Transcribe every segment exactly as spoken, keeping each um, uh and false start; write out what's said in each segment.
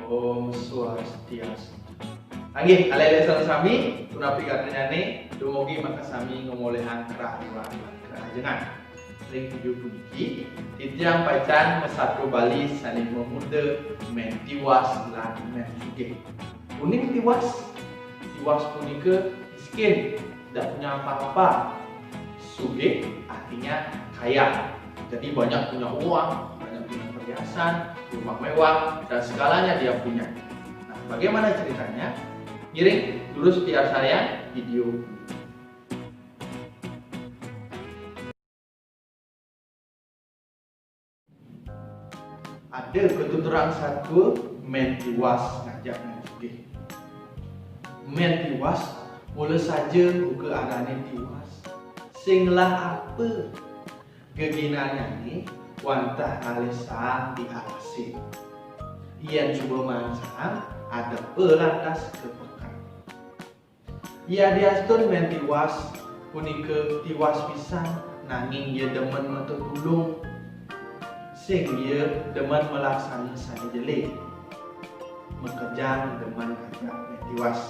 Om Swastiastu. Inggih, alit-alit sareng sami, punapi gatrané, dumugi makasami ngamoléhan karahayuan lan karahajengan. Ring video puniki, titiang pacang masatua bali sané mamurda Mén Tiwas lan Mén Sugih. Uning Tiwas, Tiwas punika miskin, tidak punya apa-apa. Sugih artinya kaya. Jadi banyak punya uang, banyak punya perhiasan, rumah mewah, dan segalanya dia punya. Nah, bagaimana ceritanya? Ngiring, durus piarsayang video. Ada katuturan satua Mén Tiwas ngajak Mén Sugih. Mén Tiwas, mula saja buka adané Tiwas. Sing ngelah apa? Geginannyané wantah ngalih saang di alasé. Yén suba maan saang, adepa lantas ka peken. Yadiastun Mén Tiwas punika tiwas pisan, nanging ia demen matetulung. Sing ia demen malaksana sané jelé. Makejang demen ngajak Mén Tiwas.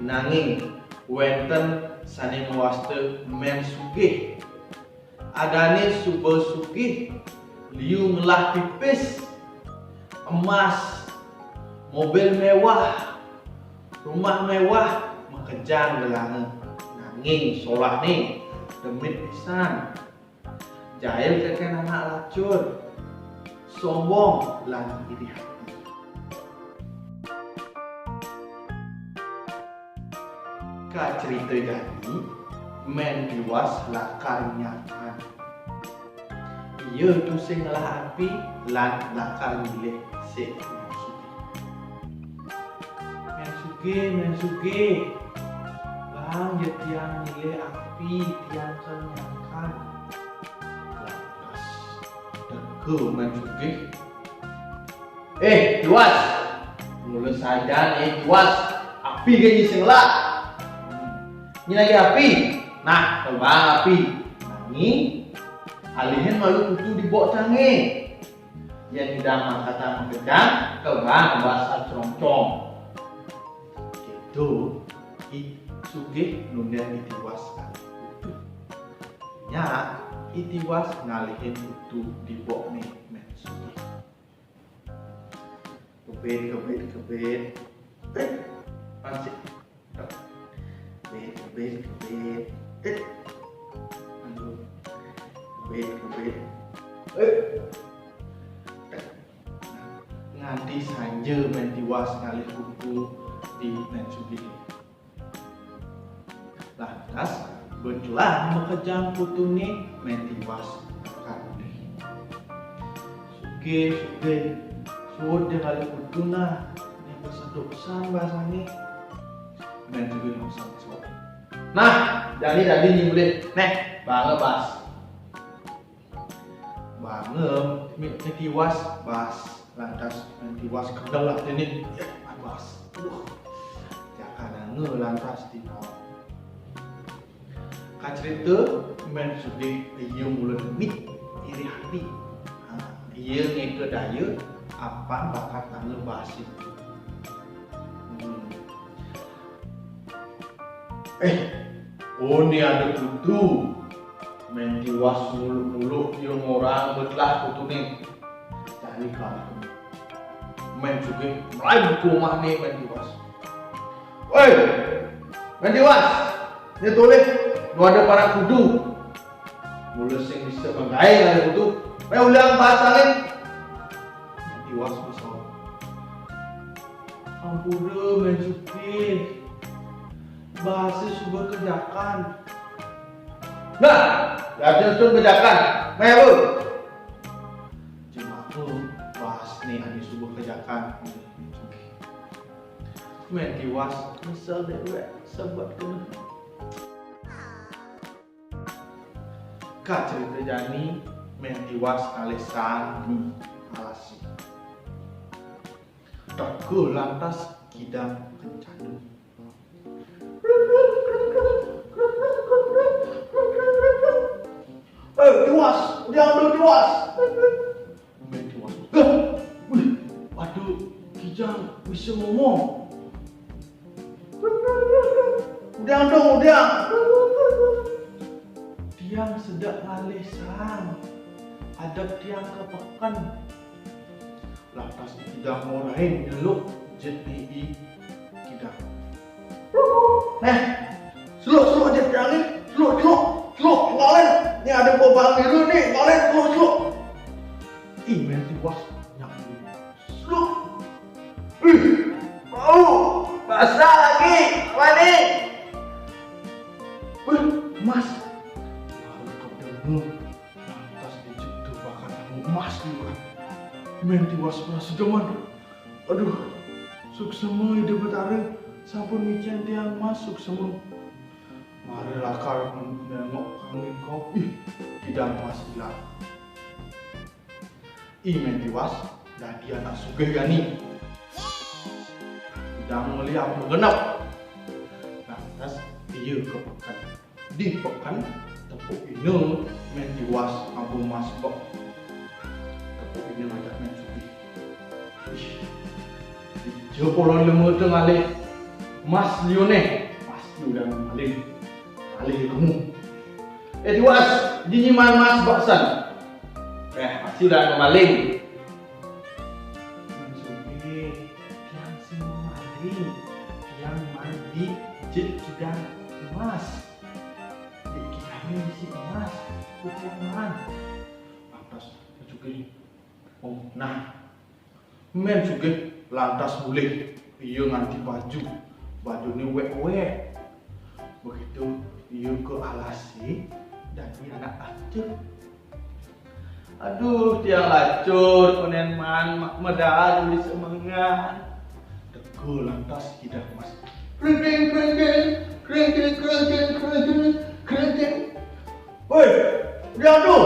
Nanging wénten sané mawasta Mén Sugih. Adané suba sugih, liu ngelah pipis, emas, mobil mewah, rumah mewah, makejang gelanga. Nanging solahné demit pisan. Jail kénkén anak lacur, sombong lan iri hati. Kacrita jani, Mén Tiwas lakar nyakan. Ia tusing ngelah api lan lakar nyilih si Mén Sugih. Mén Sugih, Mén Sugih, bang ja tiang nyilih api, tiang ké nyakan. Lantas teka Mén Sugih. Eh, Tiwas. Mula sajan, eh, Tiwas. Api gé nyi sing ngelah. Nyi lagi api. Nah, ké bang api. Nanging alihin malu kutu di bok cangé. Yén nyidang makatang makejang, ké bang bas acrongcong. Kéto, I Sugih nundén I Tiwas. Nyak, I Tiwas ngalihin kutu di bokné Mén Sugih. Kebit, kebit, kebit. Eh, masih. Kebit, kebit, kebit. Eh. Aduh. Kebit, kebit. Eh. Nganti sanja Mén Tiwas ngalih kutu di Mén Sugih. Lantas, betulan makejang kutuné Mén Tiwas ka ulih. Sugih, Sugih, suud ja ngalih kutu nah, né kesedup san basané. Mén Sugih maksud suud. Nah, jani dadi nyi ulih. Néh, banga bas. Banga Mén Tiwas bas. Lantas Mén Tiwas kendel atiné. Bas. Aduh. Jakananga lantas timpal. Kacrita Mén Sugih ia mula demit iri hati. Ha, ia ngéka daya apang bakat tangga basé. Hmm. Eh, oh, né ada kutu. Mén Tiwas muluk-muluk ia ngorang betlah kutuné. Cari kampung. Mén Sugih mulai buka umahné Mén Tiwas. Woi, Mén Tiwas, né tolih nu ada parak kutu. Mula sing bisa magaé ngalih kutu. Meh uliang bas salin. Mén Tiwas masaut. Ampura, Mén Sugih. Basé suba kajakan. Nah, lajeng sun kajakan. Meh apa? Jemaka basné ané suba kajakan. Mén Tiwas nyesel déwék sebet kéné. Kacrita jani Mén Tiwas ngalih saang di alasé. Teka lantas kidang kencana. Eh, Tiwas, dia ada Tiwas. Mén Tiwas. Hah? Wih, Bisa ngomong. Udang dong, udang. Tiang sedek ngalih sang. Adep tiang ke peken. Lantas I Kidang ngorahin nyeluk jet ni I Kidang. Neh, seluk, seluk jet tiang ni. Seluk, seluk, seluk. Ngalen. Ni ada bau bang biru ni. Ngalen, seluk, seluk. Ih, Mén Tiwas nyak. Seluk. Ih, bau. Basah lagi. Apa ni? Wih, emas. Baru kedengar. Lantas dicetuk bakal nemu emas juga. Mén Tiwas merasa demen. Aduh, suksema Ida Betara, sampun ngicén tiang emas suksema. Mari lakar nengok kangin kau. Ih, kidang emas ilang. I Mén Tiwas dadi anak sugih jani. Kidang meli apa genep. Lantas ia ke peken. Di peken, tepuk ina Mén Tiwas ngaba emas bek. Tepuk ina ngajak Mén Sugih. Ih, dija polon lema te ngalih emas liu neh. Emas liu udah maling. Ngalih kamu. Eh, Tiwas, dini maan emas bek san. Eh, pasti udah maling. Mén Sugih, tiang sing maling. Tiang maan di jet kidang emas. Jet kidang ni isi emas. Tiang maan. Lantas Mén Sugih. Oh, nah. Mén Sugih lantas mulih. Ia nganti baju. Bajune wek-wek. Begitu ia ke alase dadi anak lacur. Aduh, tiang lacur, konden maan ma-, medal uli semengan. Teka lantas kidang emas. Krengkeng, krengkeng, krengkeng, krengkeng, krengkeng, krengkeng. Woi, tiang tu.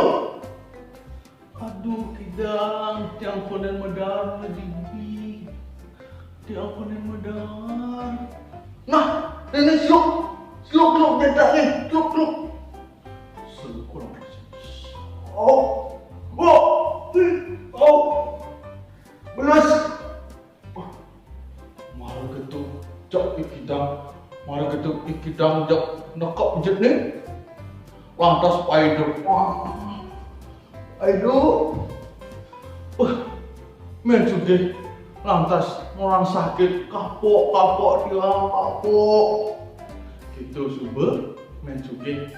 Aduh, kidang, tiang konden medal dini. Tiang konden medal. Nah, nenek seluk. Seluk, seluk, dia tak ni. Seluk, seluk. Seluk, seluk. Oh. Oh. Oh. Belus. Wah, mara ketuk jak I Kidang. Mara ketuk I Kidang jak nekep jet ni. Lantas paidup. Wah. Paidup. Wah, Mén Sugih. Lantas orang sakit. Kapok, kapok tiang, kapok. Gitu suba, Mén Sugih.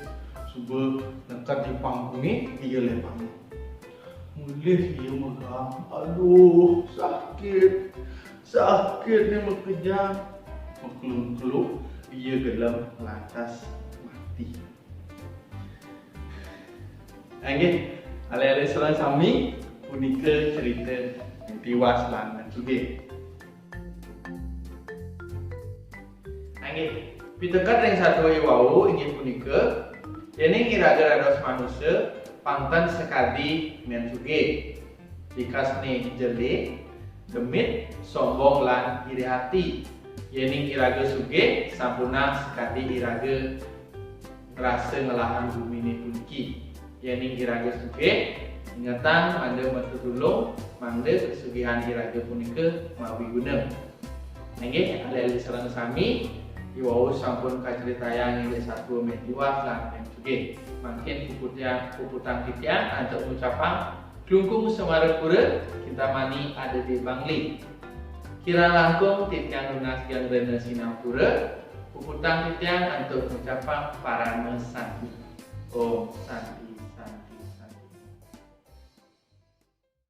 Suba neked di pangkunge, ia lepang. Mulih ia megang. Aduh, sakit. Sakit ni makejang. Makelung-kelung, ia gelem lantas mati. Inggih, alit-alit sareng sami, punika cerita Mén Tiwas lan Mén Sugih. Inggih, piteket ring satua iwau inggih punika, yening iraga dados manusa, pang ten sakadi Mén Sugih. Bikasne jelé, demit, sombong lan iri ati. Yening iraga sugih, sampunang sakadi iraga ngrasa ngelahang gumine puniki. Yening iraga sugih, ingetang mangda matetulung, mangda kasugihan iraga punika mawiguna. Inggih, alit-alit sareng sami, iwau sampun kacritayang inggih satua Mén Tiwas lan Mén Sugih. Mangkin puputang, puputang titiang antuk ngucapang Klungkung Semarapura, kintamani ada di Bangli. Kirang langkung titiang nunas geng rena sinampura, puputang titiang antuk ngucapang parama santi. Om Santi Santi.